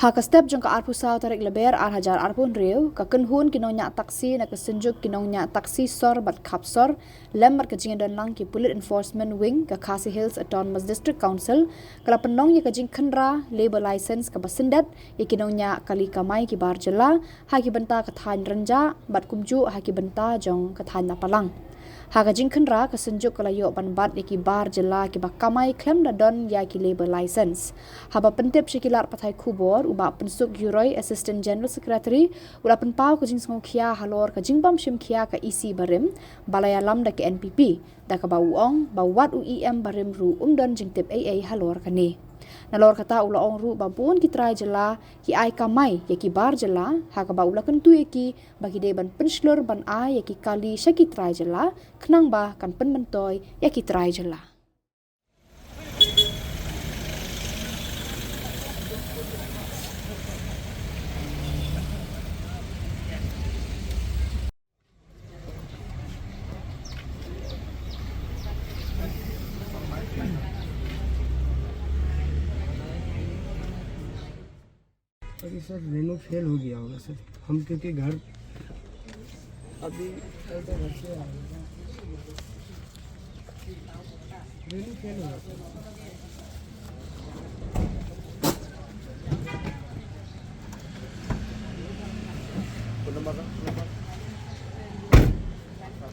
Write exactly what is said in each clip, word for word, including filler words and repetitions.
Ha ka step jong ka arphew saw tarik Lber ar hajar arphew hynriew, ka kynhun ki nongñiah taksi na ka Synjuk ki nongñiah taksi sor bad khap sor, lem bad ka jingdon lang ki Pulit Enforcement Wing ka Khasi Hills Autonomous District Council, ka la pynlong ïa ka jingkhynra labour license kaba syndet ïa ki nongñiah kali kamai ki bar jylla, ha ki bynta ka thaiñ Rynjah bad kumjuh ha ki bynta jong ka thaiñ Lapalang. Ha ka jingkhynra ka Synjuk ka la ïoh ban bat ïa ki bar jylla kiba kamai khlem da don ïa ki labour license. Haba pyntip sha ki lad pathai khubor, u Bah Pynsuk Yuroi, Assistant General Secretary, u la pynpaw ka jingsngewkhia halor ka jingbym shim khia ka E C barim ba la ïalam da ka N P P, da kaba u ong ba wat u E M barim ruh um don jingtip ei ei halor kane. Nalor kata u la ong ruh ba bun ki trai jylla ki ai kamai ïa ki bar jylla, ha kaba u la kyntu ïa ki ba ki dei ban pynshlur ban ai ïa ki kali sha ki trai jylla, khnang ba kan pynmyntoi ïa ki trai jylla. अरे सर, रेनो फेल हो गया होगा सर। हम क्योंकि घर अभी कल तो घर से आ रहे हैं। रेनो फेल हो गया सर।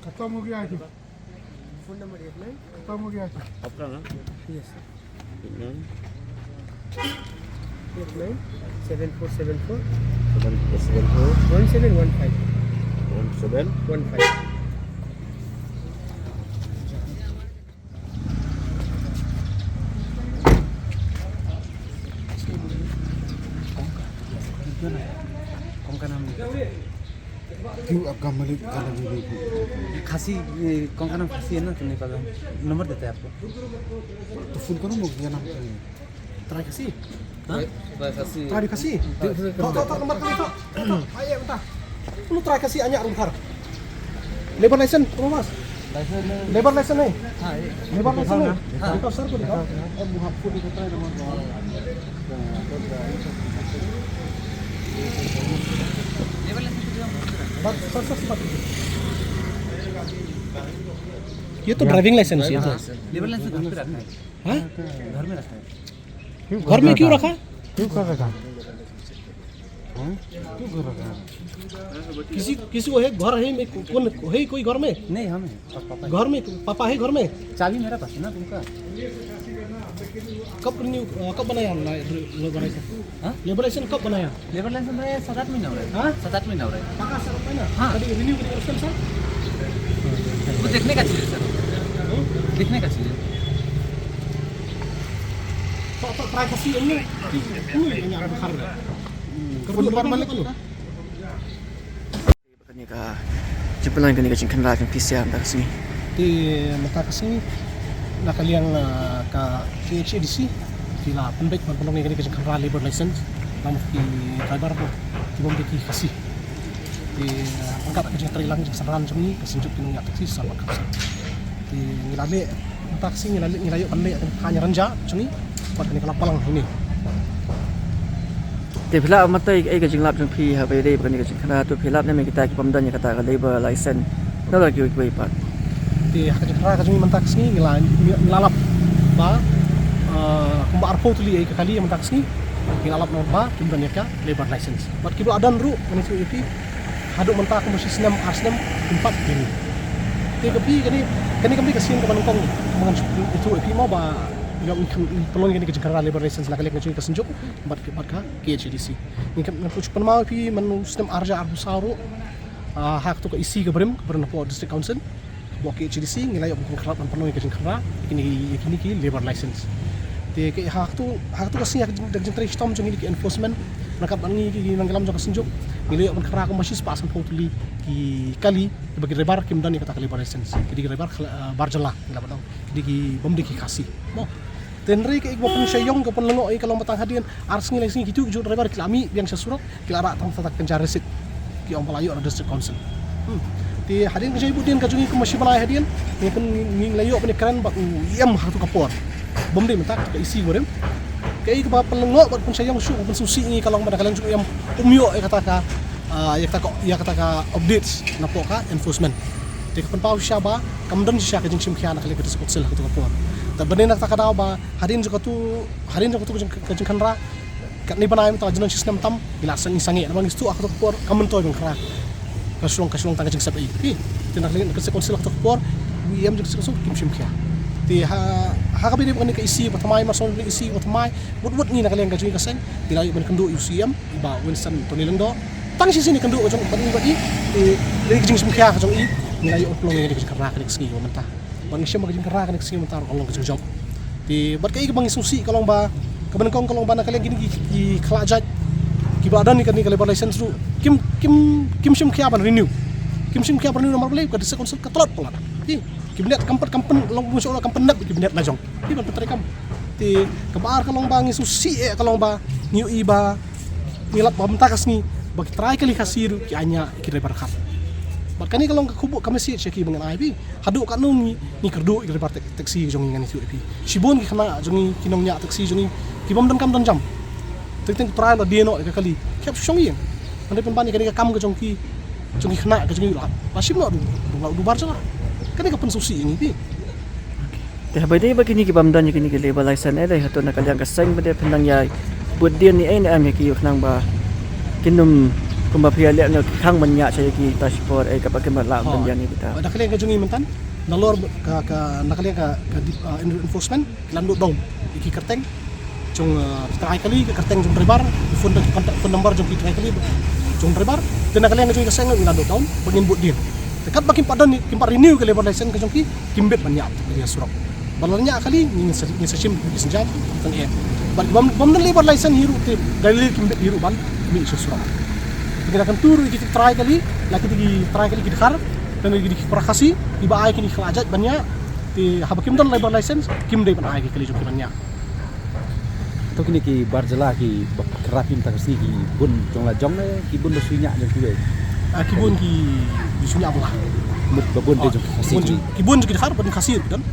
खत्म हो गया है। फोन नंबर एक नाइन। खत्म हो गया है। आपका ना? यस सर। एक नाइन। एक नाइन सेवन फोर सेवन फोर। सेवन फोर सेवन फोर। वन सेवन वन फाइव। वन सेवन। वन फाइव। कौन का नाम है? क्यों आपका मालिक का नाम नहीं है? खासी, ए, कौन का नाम खासी है ना, तो नेपाल में नंबर देता है आपको। तो फोन करो, मुझे नाम क्या है? Trai Khasi? Ha? Trai, trai Khasi. Trai Khasi? Trai Khasi. Tok, tok, tok, nomor kali, tok. Tok, tok. Ayo, bentar. Lu trai Khasi, anyak rumpar. Labour license, apa, Mas? License. Labour license, eh? Ha, iya. Labour license, eh? Ha. Dikau, sir, ko dikau. Eh, buhap ko dikau, trai nomor dua. Labour license ko dikau. Bas, sir, sir, sempat. ये तो ड्राइविंग लाइसेंस, ये तो। लेबर लाइसेंस घर पे रखा है। हाँ? घर में रखा है। घर में क्यों रखा? क्यों कर रखा? हाँ? क्यों कर रखा? किसी, किसी को है, घर है में, कौन है कोई घर में? नहीं, हम हैं। पापा है। घर में, पापा है घर में? चाबी मेरा पास है ना तुमका। कब रिन्यू, अ, कब बनाया हमने ले-, लेबर लाइसेंस? हाँ? लेबर लाइसेंस कब बनाया? लेबर लाइसेंस बनाया सात आठ महीना हो रहा है। हाँ? सात आठ महीना हो रहा है। पक्का सर, है ना? हाँ। कभी रिन्यू करेंगे उसका सर? वो देखने का चीज़ है सर। हम्म? देखने का चीज़ है। तो, तो ट्राई कर सी एम ने, कि कोई नहीं आ रहा है। फोन नंबर मालिक का? Kane ka jingpynlong kane ka jingkhynra jong P C R mynta ka sngi. Te mynta ka sngi na ka liang, ah, ka K H A D C ki la pynbeit ban pynlong kane ka jingkhynra labour license namar ki driver ki bym dei ki Khasi. Te, ah, ryngkat ka jingtreilang jingsynran jong ngi ka Synjuk ki nongñiah taxi sor bad khap sor. Te ngi la leh mynta ka sngi ngi la leh, ngi la ïoh ban leh ka thaiñ Rynjah jong ngi bad kane ka Lapalang hangne. Te phi lah ban batai ei ka jinglap jong phi haba ïadei bad kane ka jingkhynra, to phi lap ne em ïa kita ki bym don ïa kata ka labour license? Nalor kiwei kiwei pat. Te ha ka jingkhynra ka jong ngi mynta ka sngi ngi la, ngi la lap ba, ah, kumba arphew tylli ei ka kali mynta ka sngi ngi la lap namar ba kim don ïa ka labour license. Bad kiba la don ruh ngan ïathuh ïa phi haduh mynta kumba shi snem ar snem kim pat ïa kane. Te ka phi kane, kane kam dei ka sien kaba nyngkong kaba ngan ïathuh ïa phi mo ba ngi pynlong ïa kane ka jingkhynra labour license na ka liang ka jong ngi ka Synjuk bad, bad ka K H A D C. Ngi, ngan pynkynmaw ïa phi man u snem ar hajar arphew saw ruh, ah, ha katu ka E C ka barim, ka barim hapoh District Council, hapoh K H A D C, ngi la ïoh ban kynrad ban pynlong ïa ka jingkhynra ïa kine, ïa kine ki labour license. Te ka ha katu, ha katu ka sngi ha ka jing, da ka jingtrei shitom jong ngi ki enforcement ryngkat bad ngi ki nongïalam jong ka Synjuk, ngi la ïoh ban khynra kumba shispah sanphew tylli ki kali kiba ki driver kim don ïa kata ka labour license. Ki dei ki driver, ah, bar jylla ngi la ban ong, ki dei ki bym dei ki Khasi mo. Te hynrei kaei kaba pynshai ïong, ka pynlyngngoh ïa ka long ba tang hadien ar sngi lai sngi kitu kijuh driver ki la mih biang sha surok, ki la rah tang kata ka kynja receipt, ki ong ba la ïoh na District Council. Hmm. Te hadien ka jingïabud dien ka jong ngi kumba shi bnai hadien ngi pyn, ngi la ïoh ban ïakren bad u E M ha katu ka por. Bym dei mynta ka E C barim. Ka Ei kaba pynlyngngoh bad pynshai ïong shuh, pynsngewsih ïa ngi ka long ba na ka liang jong u E M um ïoh ïa kata ka, ah, ïa kata ka, ïa kata ka updates napoh ka enforcement. Te ka pynpaw shisha ba kam don shisha ka jingshim khia na ka liang ka District Council ha kato ka por. Te bad na kata ka daw ba hadien jong kato, hadien jong kato ka jing, ka jingkhynra, katne bnai mynta ka jingdon shisnem tam, ngi la sangeh sangeh namar ngi sngewthuh ha kato ka por kam myntoi ban khynra. Ka shu long, ka shu long tang ka jingsep ei. Te na ka liang ka District Council ha kato ka por, u E M jong ka District Council kim shim khia. Te ha, ha kaba ïadei bad kane ka E C ba thymmai, mar shu long E C ba thymmai, wut wut ngi na ka liang ka jong ngi ka seng ngi la ïoh ban kynduh ïa u C M i Bah Winston Tony Lyngdoh. Tang shisien kynduh ka jong bad ngi bad i, te lei ka jingshim khia ka jong i, ngi la ïoh pynlong ïa ka jingkhynra kane ka sngi ba mynta. Bad ngi shem ba ka jingkhynra kane ka sngi mynta ruh ka long ka jingjop. Te bad kaei kaba ngi sngewsih ka long ba, kaba nyngkong ka long ba na ka liang kine ki, ki khlad jait kiba don ïa kane ka labour license ruh kim, kim, kim shim khia ban renew. Kim shim khia ban renew namar balei ka District Council ka tlot palat. Ki, kim net kam pyn, kam pyn, long bun shuh kam pynnet, kim net la jong. Ki ban pyntrei kam. Te kaba ar ka long ba ngi sngewsih eh ka long ba ngi ïohi ba ngi lap ba mynta ka sngi ba ki trai kali Khasi ruh ki aiñah ïa ki driver khap. Bad kane ka long ka khubor ka message ïa ki ba ngan ai phi. Haduh katno ngi, ngi kyrduh ïa ki driver tak-, taxi jong ngi, ngan ïathuh ïa phi. Shibun ki khynnah jong ngi, ki nongñiah taxi jong ngi, ki bym donkam don jam. Teng teng u trai u la die noh ïa ka kali. Ki hap shu shong ïing. Hynrei pynban ïa kane ka kam ka jong ki, jong ki khynnah ka jong ngi la, la shim noh, la, la, la bar jylla. Kane ka pynsngewsih ïa ngi phi. Te haba ïadei bad kine ki bym don ïa kine ki labour license, eh, dei hato na ka liang ka seng ba dei pynlong ïa bud dien ne ei ne em ïa ki khnang ba kin ym kumba phi ïa leh noh ki khang ban ñiah sha ïa ki ta shipor, eh, kaba kin ym lah ban ïa ni kita. Bad na ka liang ka jong ngi mynta, nalor ka, ka, na ka liang ka, ka di-, ah, enforcement, ki la duh down ïa ki kyrteng jong, ah, ki trai kali, ki kyrteng jong driver, phone, contact phone number jong ki trai kali jong driver. Te na ka liang ka jong ngi ka seng ngi la duh down ba ngin bud dien. Te katba kim pat don, kim pat renew ka labour license ka jong ki, kim bit ban ñiah ïa surok. Ba la ñiah kali, ngin sa, ngin sa shim ki synjat tang eh. Bad bym, bym don labour license hi ruh te da lei kim bit hi ruh ban mih sha surok. Te ki la kyntu ruh ki trai kali, la ki trai kali ki dkhar, tang ki para Khasi kiba ai kine ki khlad jait ban ñiah. Te haba kim don labour license, kim dei ban ai ki kali jong ki ban ñiah. To kine ki bar jylla kiba khynra mynta ka sngi ki bun jong la jong ne ki bun ba shu ñiah jong kiwei? Ah, ki bun ki, ki shu ñiah ba la. Mut ba bun de jong ki Khasi, ki bun jong ki dkhar, ba don Khasi ruh ki don.